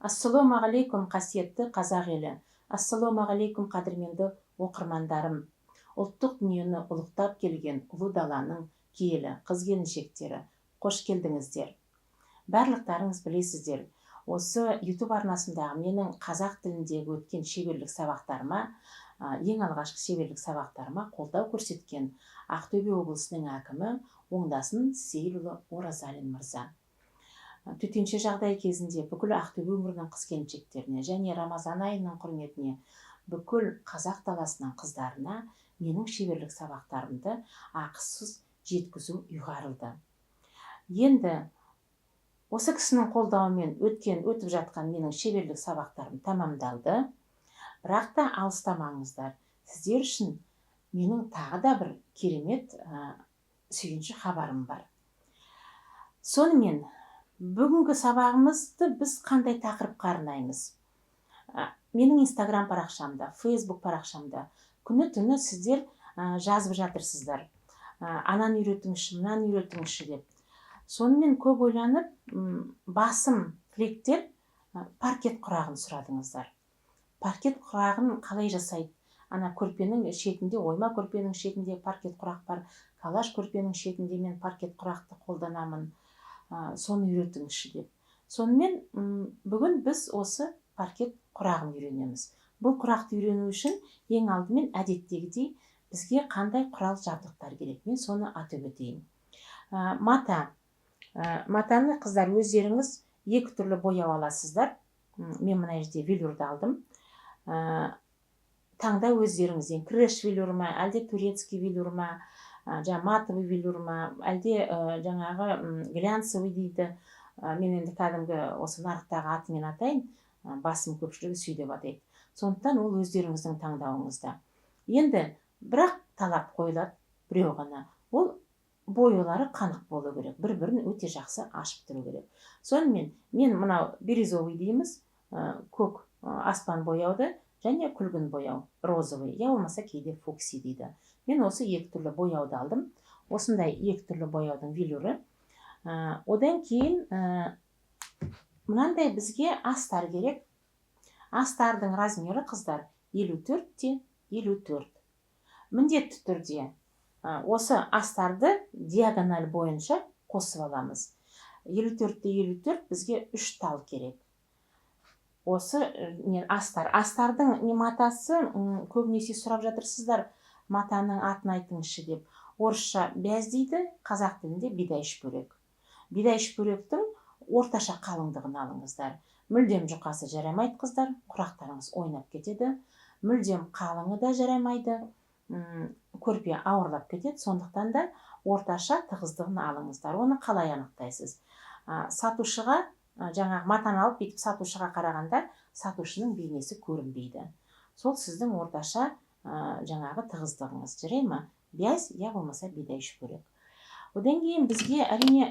Ассалаумағалейкум, қасиетті қазақ елі! Ассалаумағалейкум, қадірменді оқырмандарым! Ұлттық дүниені ұлықтап келген ұлы даланың киелі қыз келіншектері, қош келдіңіздер! Барлықтарыңыз білесіздер, осы YouTube арнасындағы менің қазақ тіліндегі өткен шеберлік сабақтарыма, ең алғашқы шеберлік сабақтарыма қолдау көрсеткен Ақтөбе облысының әкімі Оңдасын Сейілұлы Оразалин мырза. Төтенше жағдай кезінде бүкіл Ақтөбе өңірінің қыз келіншектеріне және Рамазан айының құрметіне бүкіл қазақ даласының қыздарына менің шеберлік сабақтарымды ақысыз жеткізу ұйғарылды. Енді осы кісінің қолдауымен өткен, өтіп жатқан менің шеберлік сабақтарым тәмамдалды. Бірақ та алыстамаңыздар, сіздер үшін менің тағы да бір керемет сүйінші хабарым бар. Сонымен, бүгінгі сабағымызды біз қандай тақырыпқа арнаймыз? Менің Инстаграм парақшамда, Фейсбук парақшамда күні түні сіздер жазып жатырсыздар. Ананы үйретіңізші, мынаны үйретіңізші деп. Сонымен көп ойланып, басым тілектер паркет құрағын сұрадыңыздар. Паркет құрағын қалай жасайды? Ана көрпенің шетінде, ойма көрпенің шетінде паркет құрақ бар, калаш көрпенің шетінде мен паркет құрақты қолданамын. Соны үйретіңізші деп. Сонымен, бүгін біз осы паркет құрағын үйренеміз. Бұл құрақты үйрену үшін ең алдымен әдеттегідей бізге қандай құрал жабдықтар керек, мен соны атап өтейін. Мата. Матаны, қыздар, өздеріңіз екі түрлі бояу аласыздар. Мен мына жерде велюрді алдым. Таңда өздеріңізден, креш велюр ма, әлде турецкий велюр ма, жаңа матовый велюр ма, әлде жаңағы глянцевый дейді. Мен енді кәдімгі осы нарықтағы атымен атайын, басым көпшілігі сөйтіп атайды. Сондықтан ол өздеріңіздің таңдауыңызда. Енді бірақ талап қойылады біреу ғана. Ол бояулары қанық болу керек, бір-бірін өте жақсы ашып тұру керек. Сонымен, мен мынау бирюзовый дейміз, көк аспан бояуды және күлгін бояу, розовый, я болмаса кейде фукси дейді. Мен осы екі түрлі бояуды алдым. Осындай екі түрлі бояудың велюрі. Одан кейін мынандай бізге астар керек. Астардың размері, қыздар, 54 те 54. Міндетті түрде осы астарды диагональ бойынша қосып аламыз. 54 те 54 бізге үш тал керек. Осы не астар. Астардың не матасы, көбінесе сұрап жатырсыздар, матаның атын айтыңызшы деп. Орысша бязь дейді, қазақ тілінде бидай шүпірек. Бидай шүпіректің орташа қалыңдығын алыңыздар. Мүлдем жұқасы жарамайды, қыздар, құрақтарыңыз ойнап кетеді. Мүлдем қалыңы да жарамайды, көрпе ауырлап кетеді. Сондықтан да орташа тығыздығын алыңыздар. Оны қалай анықтайсыз? Сатушыға жаңағы матаны алып, бүйтіп сатушыға қарағанда сатушының бейнесі көрінбейді. Сол сіздің орташа жаңағы тығыздығыңыз, жарай ма? Бязь я болмаса бидай шүпірек. Одан кейін бізге, әрине,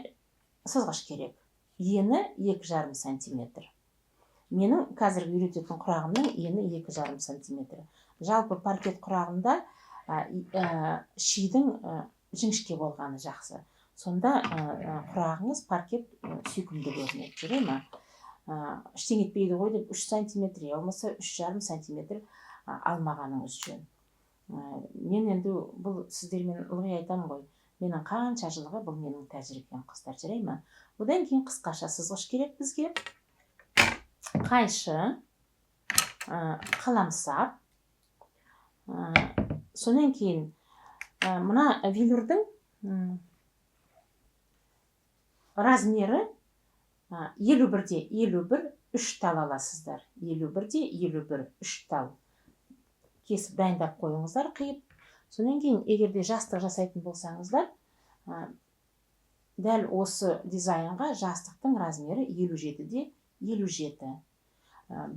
сызғыш керек. Ені 2,5 сантиметр. Менің қазіргі үйрететін құрағымның ені 2,5 сантиметр. Жалпы паркет құрағында шидің жіңішке болғаны жақсы. Сонда құрағыңыз паркет сүйкімді көрінеді, жарай ма? Ештеңе етпейді ғой деп 3 сантиметр я болмаса 3,5 сантиметр алмағаныңыз жөн. Мен енді бұл сіздермен ылғи айтамын ғой, менің қанша жылғы бұл менің тәжірибем, қыздар, жарай ма? Одан кейін қысқаша сызғыш керек бізге, қайшы, қаламсап. Содан кейін мына велюрдің размері 51 де 51, үш тал аласыздар. 51 де 51, үш тал кесіп дайындап қойыңыздар, қиып. Содан кейін, егер де жастық жасайтын болсаңыздар, дәл осы дизайнға жастықтың размері 57 де 57.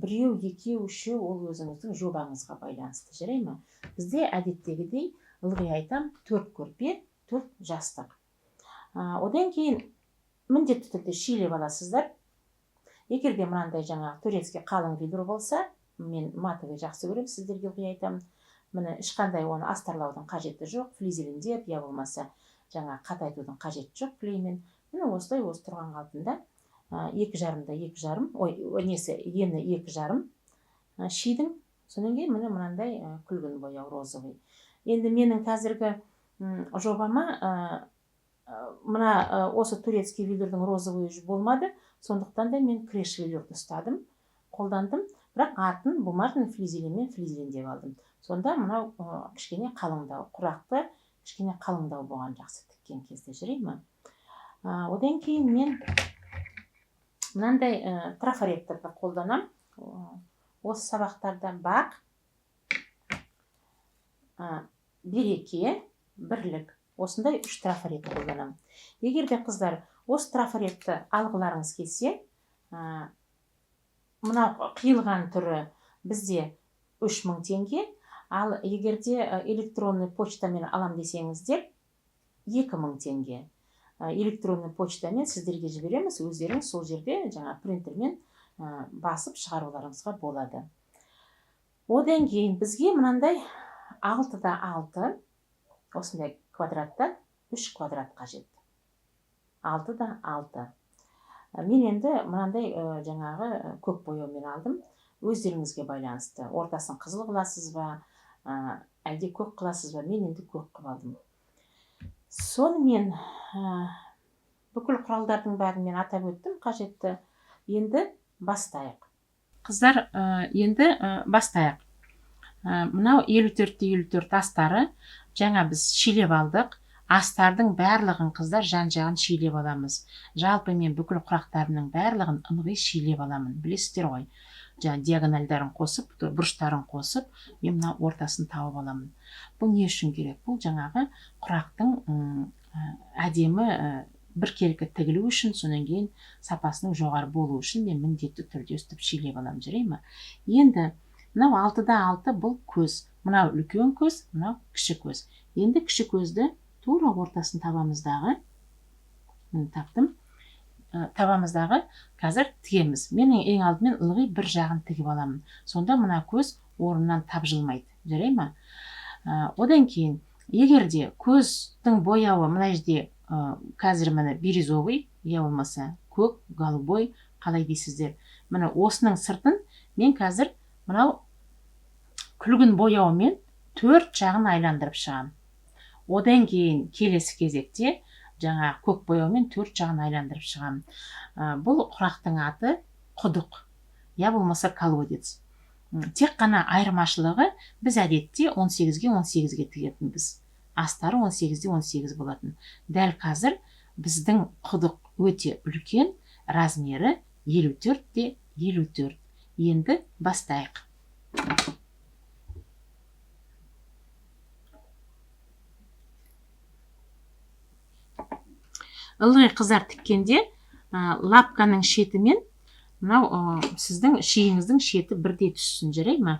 Біреу, екеу, үшеу, ол өзіңіздің жобаңызға байланысты, жарай ма? Бізде әдеттегідей, ылғи айтам, төрт көрпе, төрт жастық. Одан кейін міндетті түрде шилеп аласыздар. Егер де мынандай жаңағы турецкий қалың велюр болса, мен матовый жақсы көремін, сіздерге ылғи айтамын. Міне, ешқандай оны астарлаудың қажеті жоқ, флизелиндеп я болмаса жаңа қатайтудың қажеті жоқ клеймен. Міне, осылай осы тұрған қалпында 2,5 да 2,5, ой, несі, ені 2,5 шидің. Содан кейін міне мынандай күлгін бояу, розовый. Енді менің қазіргі жобама мына осы турецкий велюрдің розовый болмады, сондықтан да мен креш велюрді ұстадым, қолдандым, бірақ артын бумажный флизелинмен флизелиндеп алдым. Сонда мынау кішкене қалыңдау, құрақты кішкене қалыңдау болған жақсы тіккен кезде, жарай ма? Одан кейін мен мынандай трафареттерді қолданамын осы сабақтарда: бақ, береке, бірлік. Осындай үш трафарет қолданамын. Егер де, қыздар, осы трафаретті алғыларыңыз келсе, мынау қиылған түрі бізде 3000 теңге, ал егер де электронный почтамен алам десеңіздер, 2000 теңге. Электронный почтамен сіздерге жібереміз, өздеріңіз сол жерде жаңа принтермен басып шығаруларыңызға болады. Одан кейін бізге мынандай 6 да 6 осындай квадраттан үш квадрат қажет. 6 да 6. Мен енді мынандай жаңағы көк бояумен алдым, өздеріңізге байланысты, ортасын қызыл қыласыз ба, әлде көк қыласыз ба? Мен енді көк қылып алдым. Сонымен, бүкіл құралдардың бәрін мен атап өттім қажетті. Енді бастайық, қыздар, енді бастайық. Мынау 54 те 54 астары. Жаңа біз шилеп алдық. Астардың барлығын, қыздар, жан жағын шилеп аламыз. Жалпы мен бүкіл құрақтарымның барлығын ылғи шилеп аламын, білесіздер ғой. Жаңа диагональдарын қосып, бұрыштарын қосып, мен мына ортасын тауып аламын. Бұл не үшін керек? Бұл жаңағы құрақтың әдемі, біркелкі тігілу үшін, содан кейін сапасының жоғары болуы үшін мен міндетті түрде өстіп шилеп аламын, жарай ма? Енді мынау 6 да 6, бұл көз. Мынау үлкен көз, мынау кіші көз. Енді кіші көзді тура ортасын табамыз дағы, міне, таптым. Табамыз дағы, қазір тігеміз. Мен ең алдымен ылғи бір жағын тігіп аламын, сонда мына көз орнынан тапжылмайды, жарай ма? Одан кейін егер де көздің бояуы мына жерде, қазір міне бирюзовый я болмаса көк, голубой, қалай дейсіздер, міне, осының сыртын мен қазір мынау күлгін бояумен төрт жағын айландырып шығамын. Одан кейін келесі кезекте жаңа көк бояумен төрт жағын айландырып шығамын. Бұл құрақтың аты құдық я болмаса колодец. Тек қана айырмашылығы, біз әдетте 18-ге 18-ге тігетінбіз, астары 18-де 18 болатын. Дәл қазір біздің құдық өте үлкен, размері 54 те 54. Енді бастайық. Ылғи, қыздар, тіккенде лапканың шетімен мынау сіздің шиіңіздің шеті бірдей түссін, жарай ма?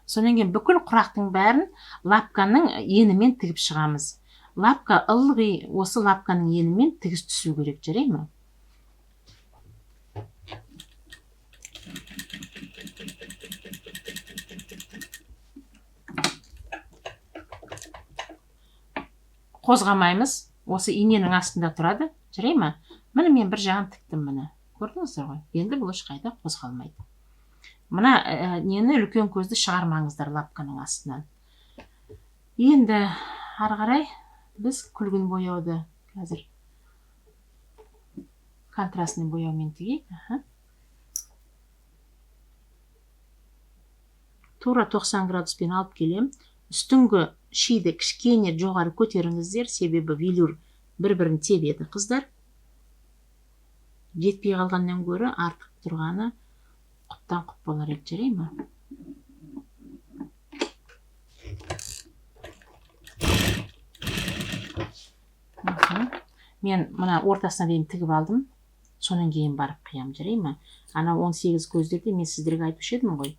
Содан кейін бүкіл құрақтың бәрін лапканың енімен тігіп шығамыз. Лапка ылғи осы лапканың енімен тігіс түсу керек, жарай ма? Қозғамаймыз, осы иненің астында тұрады, жарай ма? Міне, мен бір жағын тіктім, міне, көрдіңіздер ғой. Енді бұл ешқайда қозғалмайды. Мына нені, үлкен көзді шығармаңыздар лапканың астынан. Енді ары қарай біз күлгін бояуды қазір контрастный бояумен тігейік. Аха. Тура 90 градуспен алып келем. Үстіңгі шиді кішкене жоғары көтеріңіздер, себебі велюр бір бірін тебеді, қыздар. Жетпей қалғаннан гөрі артық тұрғаны құптан құп болар еді, жарай ма? Мен мына ортасына дейін тігіп алдым, содан кейін барып қиямын, жарай ма? Анау 18 көздерде мен сіздерге айтушы едім ғой,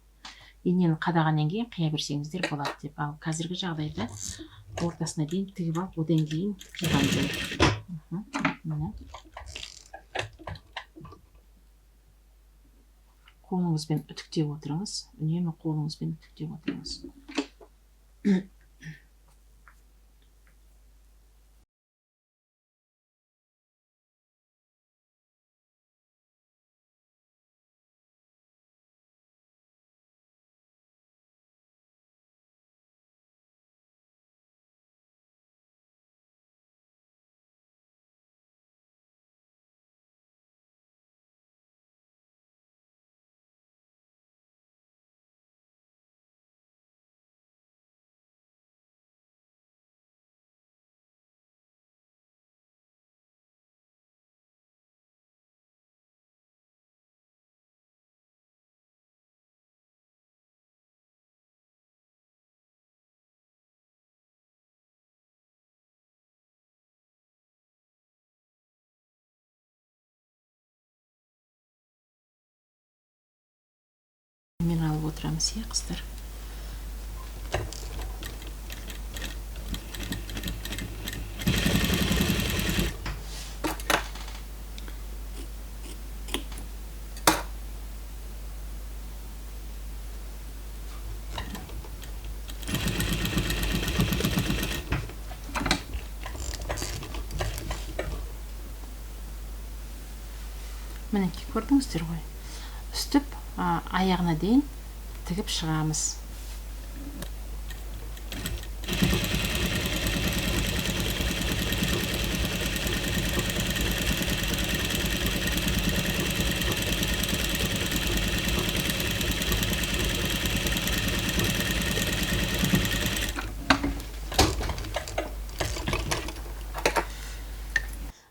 инені қадағаннан кейін қия берсеңіздер болады деп. Ал қазіргі жағдайда ортасына дейін тігіп алып, одан кейін қиған жөн. Міне, қолыңызбен үтіктеп отырыңыз, үнемі қолыңызбен үтіктеп отырыңыз. Мен алып отырамыз, иә, қыздар. Мінекей, көрдіңіздер ғой. Үстіп аяғына дейін тігіп шығамыз.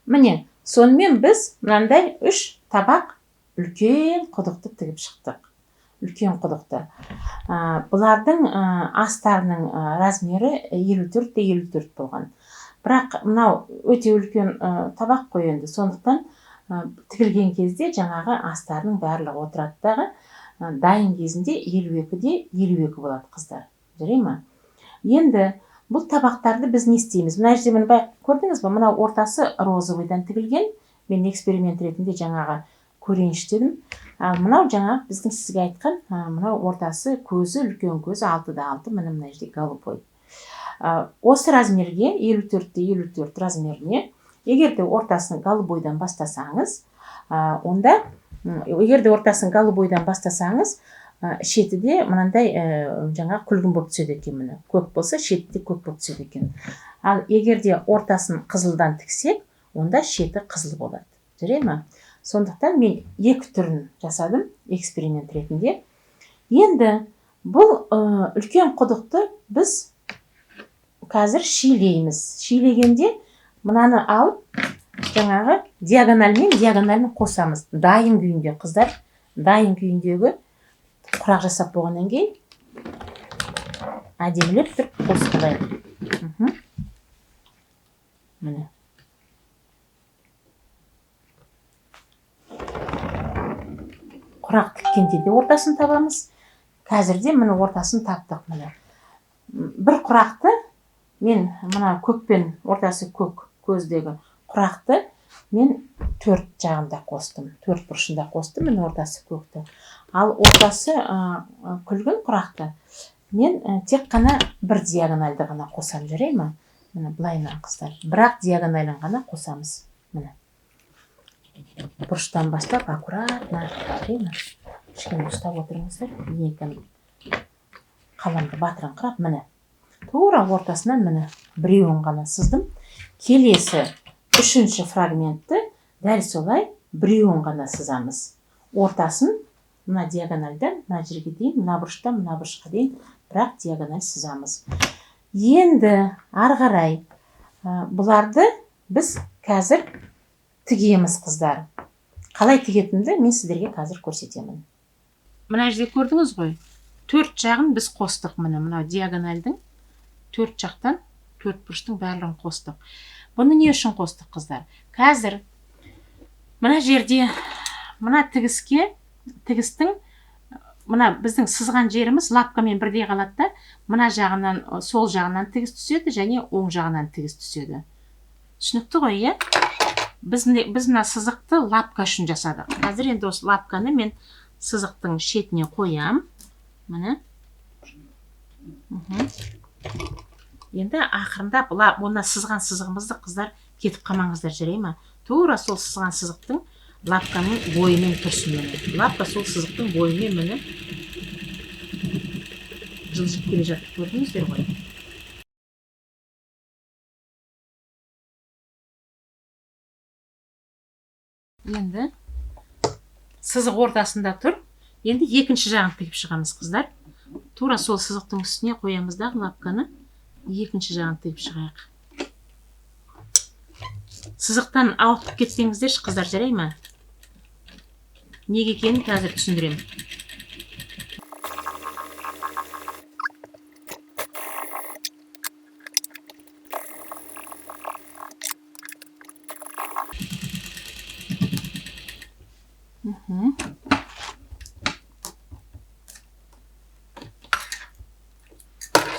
Міне, сонымен біз мынандай 3 табақ үлкен құдықты тігіп шықтық. Үлкен құдықты. Бұлардың астарының размері 54 те 54 болған. Бірақ мынау өте үлкен табақ қой енді. Сондықтан тігілген кезде жаңағы астарының барлығы отырады дағы, дайын кезінде 52 де 52 болады, қыздар. Жарай ма? Енді бұл табақтарды біз не істейміз? Мына жерде міне бай көрдіңіз бе? Мынау ортасы розовыйдан тігілген. Мен эксперимент ретінде жаңағы көрейінші дедім. Ал мынау жаңа біздің сізге айтқан, мынау ортасы көзі үлкен көзі алты да алты, міне мына жерде голубой. Осы размерге 54 те 54 размеріне, егер де ортасын голубойдан бастасаңыз, онда, егер де ортасын голубойдан бастасаңыз, шеті де мынандай, жаңа күлгін болып түседі екен міне. Көк болса, шеті де көк болып түседі екен. Ал егер де ортасын қызылдан тіксек, онда шеті қызыл болады. Жарай ма? Сондықтан мен екі түрін жасадым эксперимент ретінде. Енді бұл үлкен құдықты біз қазір шилейміз. Шилегенде мынаны алып жаңағы диагональмен диагоналін қосамыз. Дайын күйінде, қыздар, дайын күйіндегі құрақ жасап болғаннан кейін әдемілеп тұрып қосып алайық. Міне. Құрақ тіккенде де ортасын табамыз. Қазір де міне ортасын таптық міне. Бір құрақты мен мына көкпен, ортасы көк көздегі құрақты мен төрт жағында қостым. Төрт бұрышында қостым, міне ортасы көкті. Ал ортасы күлгін құрақты мен тек қана бір диагональды ғана қосам, жарай ма? Міне былайынан, қыздар. Бірақ диагоналін ғана қосамыз. Міне. Бұрыштан бастап аккуратно, жарай ма? Кішкене ұстап отырыңыздар. Линейканы қаламды батырыңқырап, міне. Тура ортасынан міне біреуін ғана сыздым. Келесі үшінші фрагментті дәл солай біреуін ғана сызамыз. Ортасын мына диагональдан мына жерге дейін, мына бұрыштан мына бұрышқа дейін бірақ диагональ сызамыз. Енді ары қарай, бұларды біз қазір тігеміз, қыздар. Қалай тігетінімді мен сіздерге қазір көрсетемін. Мына жерде көрдіңіз ғой, төрт жағын біз қостық міне, мынау диагональдың төрт жақтан төрт бұрыштың барлығын қостық. Бұны не үшін қостық, қыздар? Қазір мына жерде мына тігіске, тігістің мына біздің сызған жеріміз лапкамен бірдей қалады да, мына жағынан, сол жағынан тігіс түседі және оң жағынан тігіс түседі. Түсінікті ғой, иә? Біз мына сызықты лапка үшін жасадық. Қазір енді осы лапканы мен сызықтың шетіне қоям. Міне. Енді ақырындап оны сызған сызығымызды, қыздар, кетіп қалмаңыздар, жарай ма? Тура сол сызған сызықтың лапканың бойымен тұрсын міне. Лапка сол сызықтың бойымен міне жылжып келе жатыр, көрдіңіздер ғой. Енді сызық ортасында тұр. Енді екінші жағын тігіп шығамыз, қыздар. Тура сол сызықтың үстіне қоямыз дағы лапканы. Екінші жағын тігіп шығайық. Сызықтан ауытқып кетсеңіздерші, қыздар, жарай ма? Неге екенін қазір түсіндіремін.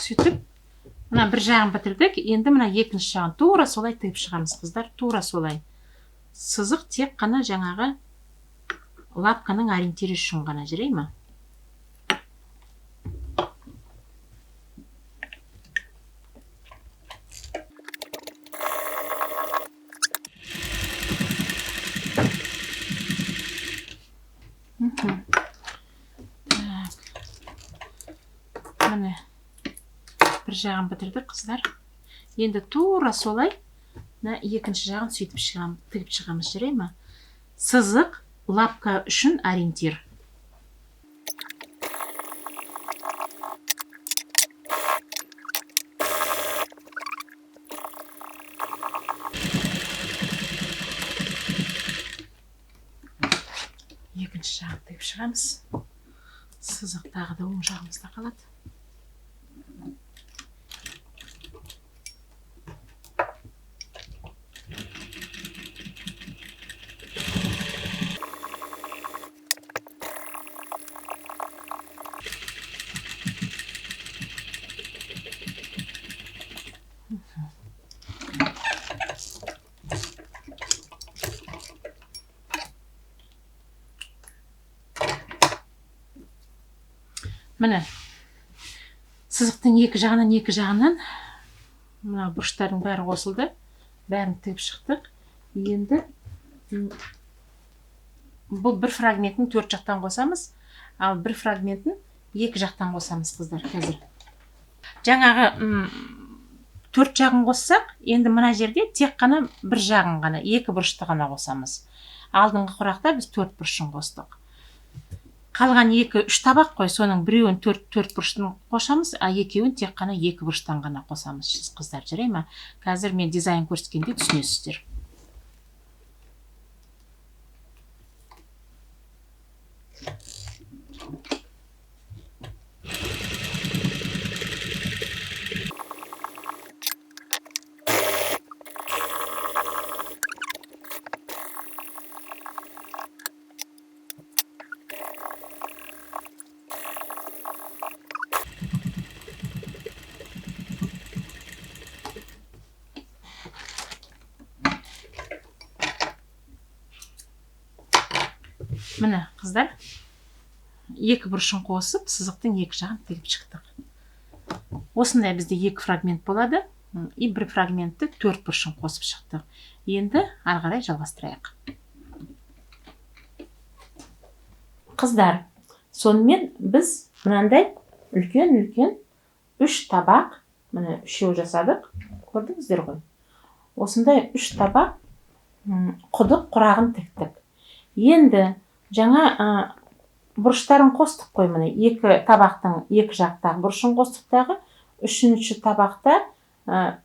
Сөйтіп мына бір жағын бітірдік, енді мына екінші жағын тура солай тігіп шығамыз, қыздар, тура солай. Сызық тек қана жаңағы лапканың ориентирі үшін ғана, жарай ма? Так. Міне бір жағын бітірдік, қыздар. Енді тура солай мына екінші жағын сөйтіп тігіп шығамыз, жарай ма? Сызық лапка үшін ориентир. Екінші жағын тігіп шығамыз. Сызық тағы да оң жағымызда қалады. Міне сызықтың екі жағынан, екі жағынан мына бұрыштардың бәрі қосылды, бәрін тігіп шықтық. Енді бұл бір фрагментін төрт жақтан қосамыз, ал бір фрагментін екі жақтан қосамыз, қыздар. Қазір жаңағы төрт жағын қоссақ, енді мына жерде тек қана бір жағын ғана, екі бұрышты ғана қосамыз. Алдыңғы құрақта біз төрт бұрышын қостық. Қалған екі, үш табақ қой, соның біреуін төрт бұрыштан қосамыз, а екеуін тек қана екі бұрыштан ғана қосамыз, қыздар, жарай ма? Қазір мен дизайн көрсеткенде түсінесіздер. Міне, қыздар, екі бұрышын қосып, сызықтың екі жағын тігіп шықтық. Осындай бізде екі фрагмент болады. И бір фрагментті төрт бұрышын қосып шықтық. Енді ары қарай жалғастырайық. Қыздар, сонымен біз мынандай үлкен-үлкен үш табақ, міне үшеу жасадық, көрдіңіздер ғой. Осындай үш табақ, құдық құрағын тіктік. Енді жаңа, бұрыштарын қостық қой, міне екі табақтың екі жақтағы бұрышын қостық тағы, үшінші табақта,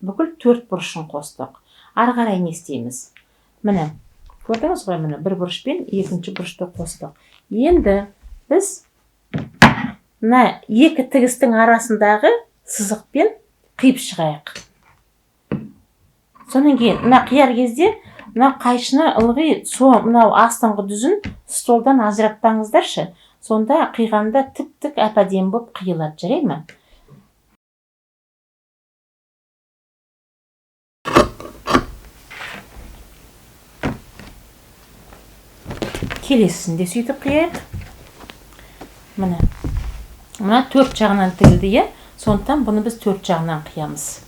бүкіл төрт бұрышын қостық. Ары қарай не істейміз? Міне, көрдіңіз ғой, міне бір бұрыш пен екінші бұрышты қостық. Енді біз мына екі тігістің арасындағы сызықпен қиып шығайық. Содан кейін мына қияр кезде мына қайшыны ылғи мынау астыңғы дүзін столдан ажыратпаңыздаршы. Сонда қиғанда тіп-тік әп-әдемі болып қиылады, жарай ма? Келесісін де сөйтіп қияйық. Міне. Мына төрт жағынан тігілді, иә? Сондықтан бұны біз төрт жағынан қиямыз.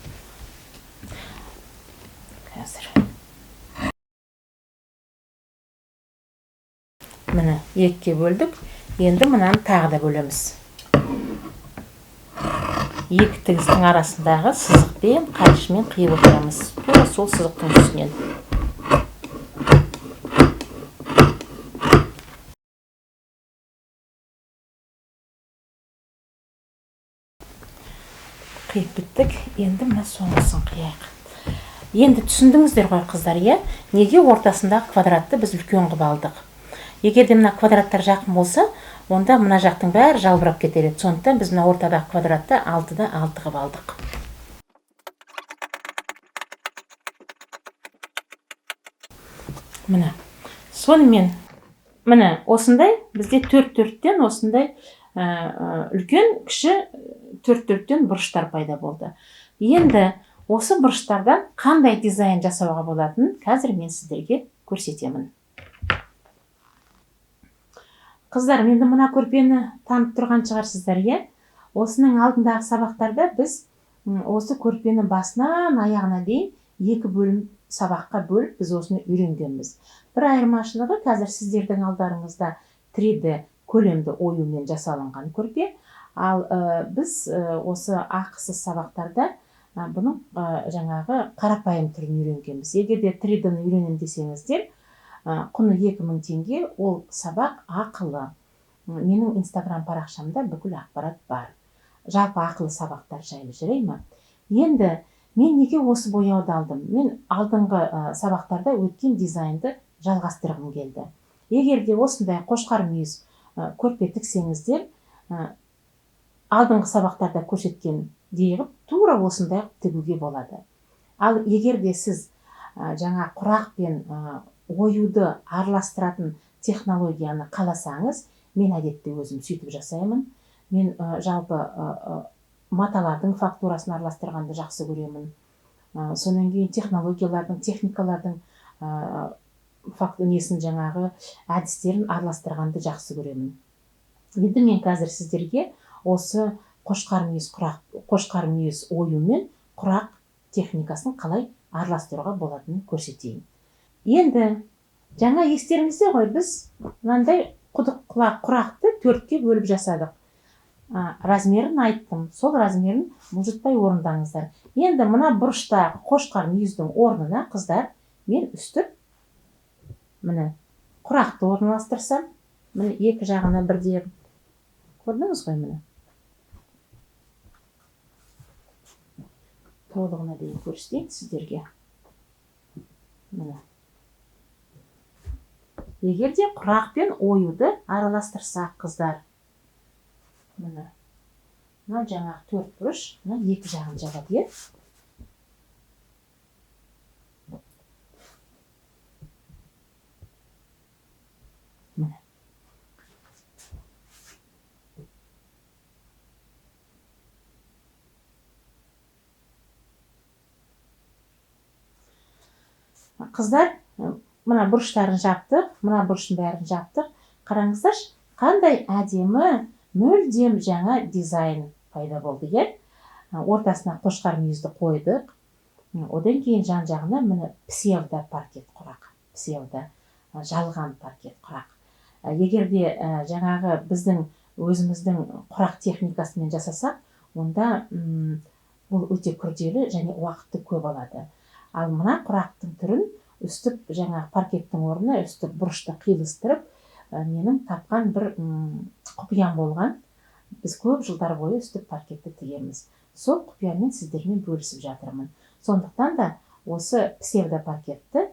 Қазір. Міне, екіге бөлдік. Енді мынаны тағы да бөлеміз. Екі тігістің арасындағы сызықпен, қайшымен қиып отырамыз. Тура сол сызықтың үстінен. Қиып біттік. Енді мына соңғысын қияйық. Енді түсіндіңіздер ғой, қыздар, иә? Неге ортасындағы квадратты біз үлкен қылып алдық? Егер де мына квадраттар жақын болса, онда мына жақтың бәрі жалбырап кетер еді. Сондықтан біз мына ортадағы квадратты алтыда алты қылып алдық. Міне. Сонымен, міне осындай бізде төрт төрттен осындай Үлкен кіші төрт-төрттен бұрыштар пайда болды. Енді осы бұрыштардан қандай дизайн жасауға болатынын қазір мен сіздерге көрсетемін. Қыздар, енді мына көрпені танып тұрған шығарсыздар, иә? Осының алдындағы сабақтарда біз осы көрпені басынан аяғына дейін екі бөлім сабаққа бөліп біз осыны үйренгенбіз. Бір айырмашылығы, қазір сіздердің алдарыңызда 3D көлемді оюмен жасалынған көрпе, ал біз осы ақысыз сабақтарда бұның жаңағы қарапайым түрін үйренгенбіз. Егер де 3D-ні үйренемін десеңіздер, құны 2000 теңге, ол сабақ ақылы. Менің Инстаграм парақшамда бүкіл ақпарат бар. Жалпы ақылы сабақтар жайлы, жарай ма? Енді мен неге осы бояуды алдым? Мен алдыңғы сабақтарда өткен дизайнды жалғастырғым келді. Егер де осындай қошқар мүйіз көрпе тіксеңіздер, алдыңғы сабақтарда көрсеткендей қылып тура осындай қылып тігуге болады. Ал егер де сіз жаңа құрақ пен оюды араластыратын технологияны қаласаңыз, мен әдетте өзім сөйтіп жасаймын. Мен жалпы маталардың фактурасын араластырғанды жақсы көремін. Содан кейін технологиялардың, техникалардың несін, жаңағы әдістерін араластырғанды жақсы көремін. Енді мен қазір сіздерге осы қошқар мүйіз құрақ, қошқар мүйіз ою мен құрақ техникасын қалай араластыруға болатынын көрсетейін. Енді жаңа естеріңізде ғой, біз мынандай құдық құлақ құрақты төртке бөліп жасадық. Размерін айттым, сол размерін бұлжытпай орындаңыздар. Енді мына бұрыштағы қошқар мүйіздің орнына, қыздар, мен үстіп міне құрақты орналастырсам, міне екі жағына бірдей, көрдіңіз ғой, міне толығына дейін көрсетейін сіздерге. Міне егер де құрақ пен оюды араластырсақ, қыздар, міне мына жаңағы төрт бұрыш мына екі жағын жабады, иә? Міне қыздар, мына бұрыштарын жаптық, мына бұрыштың бәрін жаптық. Қараңыздаршы, қандай әдемі мүлдем жаңа дизайн пайда болды, иә? Ортасына қошқар мүйізді қойдық. Одан кейін жан жағына міне псевдо паркет құрақ, псевдо жалған паркет құрақ. Егер де жаңағы біздің өзіміздің құрақ техникасымен жасасақ, онда бұл өте күрделі және уақытты көп алады. Ал мына құрақтың түрін үстіп жаңағы паркеттің орнына үстіп бұрышты қиылыстырып, менің тапқан бір құпиям болған. Біз көп жылдар бойы үстіп паркетті тігеміз. Сол құпиямен сіздермен бөлісіп жатырмын. Сондықтан да осы псевдопаркетті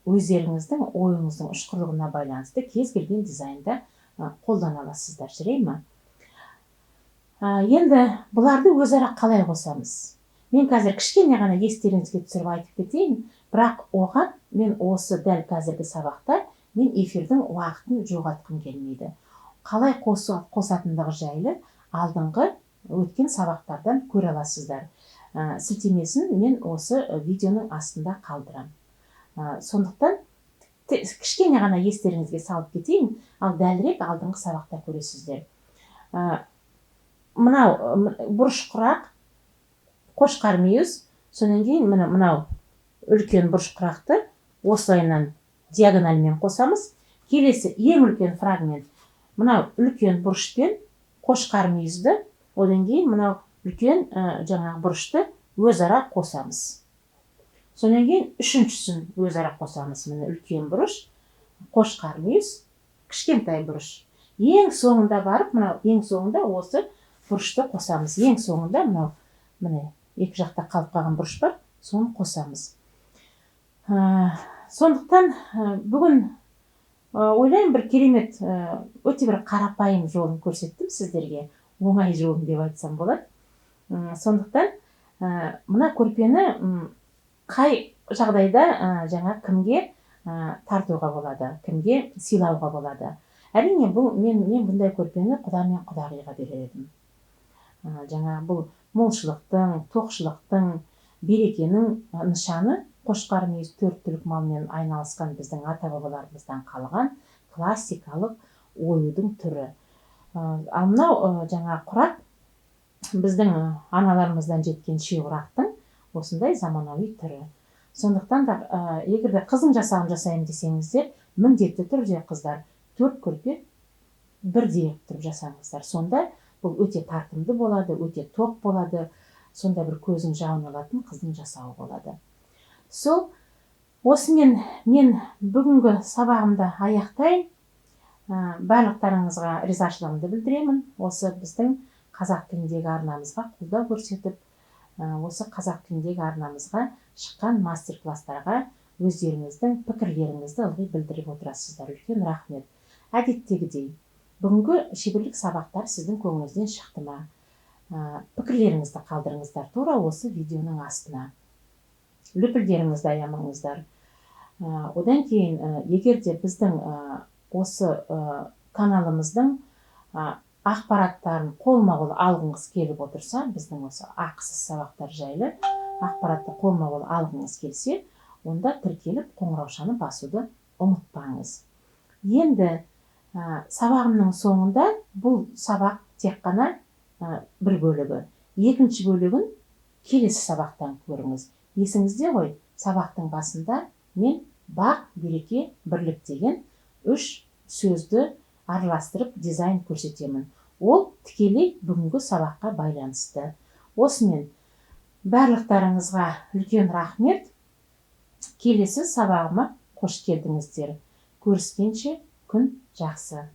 өздеріңіздің ойыңыздың ұшқырлығына байланысты кез келген дизайнда қолдана аласыздар, жарай ма? Енді бұларды өзара қалай қосамыз? Мен қазір кішкене ғана естеріңізге түсіріп айтып кетейін, бірақ оған мен осы дәл қазіргі сабақта мен эфирдің уақытын жоғалтқым келмейді. Қалай қосатындығы жайлы алдыңғы өткен сабақтардан көре аласыздар. Сілтемесін мен осы видеоның астында қалдырам. Сондықтан кішкене ғана естеріңізге салып кетейін, ал дәлірек алдыңғы сабақта көресіздер. Мынау бұрыш құрақ, қошқар мүйіз, содан кейін міне мынау үлкен бұрыш құрақты осылайынан диагональмен қосамыз. Келесі ең үлкен фрагмент мынау үлкен бұрышпен қошқар мүйізді, одан кейін мынау үлкен жаңағы бұрышты өзара қосамыз. Содан кейін үшіншісін өзара қосамыз. Міне үлкен бұрыш, қошқар мүйіз, кішкентай бұрыш. Ең соңында барып мынау ең соңында осы бұрышты қосамыз. Ең соңында мынау міне екі жақта қалып қалған бұрыш бар, соны қосамыз. Сондықтан бүгін ойлаймын бір керемет, өте бір қарапайым жолын көрсеттім сіздерге, оңай жолын деп айтсам болады. Сондықтан мына көрпені қай жағдайда жаңа кімге тартуға болады, кімге сыйлауға болады. Әрине, бұл мен бұндай көрпені құда мен құдағиға берер едім. Жаңа бұл молшылықтың, тоқшылықтың, берекенің нышаны. Қошқар мүйіз төрт түлік малмен айналысқан біздің ата-бабаларымыздан қалған классикалық оюдың түрі. Ал мынау жаңа құрақ біздің аналарымыздан жеткен шиқұрақтың осындай заманауи түрі. Сондықтан да егер де қыздың жасауын жасаймын десеңіздер, міндетті түрде, қыздар, төрт көрпе бірдей қылып тұрып жасаңыздар. Сонда бұл өте тартымды болады, өте тоқ болады, сонда бір көзің жауын алатын қыздың жасауы болады. Сол осымен мен бүгінгі сабағымды аяқтайын. Барлықтарыңызға ризашылығымды білдіремін. Осы біздің қазақ тіліндегі арнамызға қолдау көрсетіп, осы қазақ тіліндегі арнамызға шыққан мастер-класстарға өздеріңіздің пікірлеріңізді ылғи білдіріп отырасыздар. Үлкен рахмет. Әдеттегідей, бүгінгі шеберлік сабақтар сіздің көңіліңізден шықты ма? Пікірлеріңізді қалдырыңыздар тура осы видеоның астына. Лүпілдеріңізді аямаңыздар. Одан кейін, егер де біздің осы каналымыздың ақпараттарын қолма-қол алғыңыз келіп отырса, біздің осы ақысыз сабақтар жайлы ақпаратты қолма-қол алғыңыз келсе, онда тіркеліп қоңыраушаны басуды ұмытпаңыз. Енді сабағымның соңында, бұл сабақ тек қана бір бөлігі. Екінші бөлігін келесі сабақтан көріңіз. Есіңізде ғой, сабақтың басында мен бақ, береке, бірлік деген үш сөзді араластырып дизайн көрсетемін. Ол тікелей бүгінгі сабаққа байланысты. Осымен барлықтарыңызға үлкен рахмет. Келесі сабағыма қош келдіңіздер. Көріскенше күн жақсы.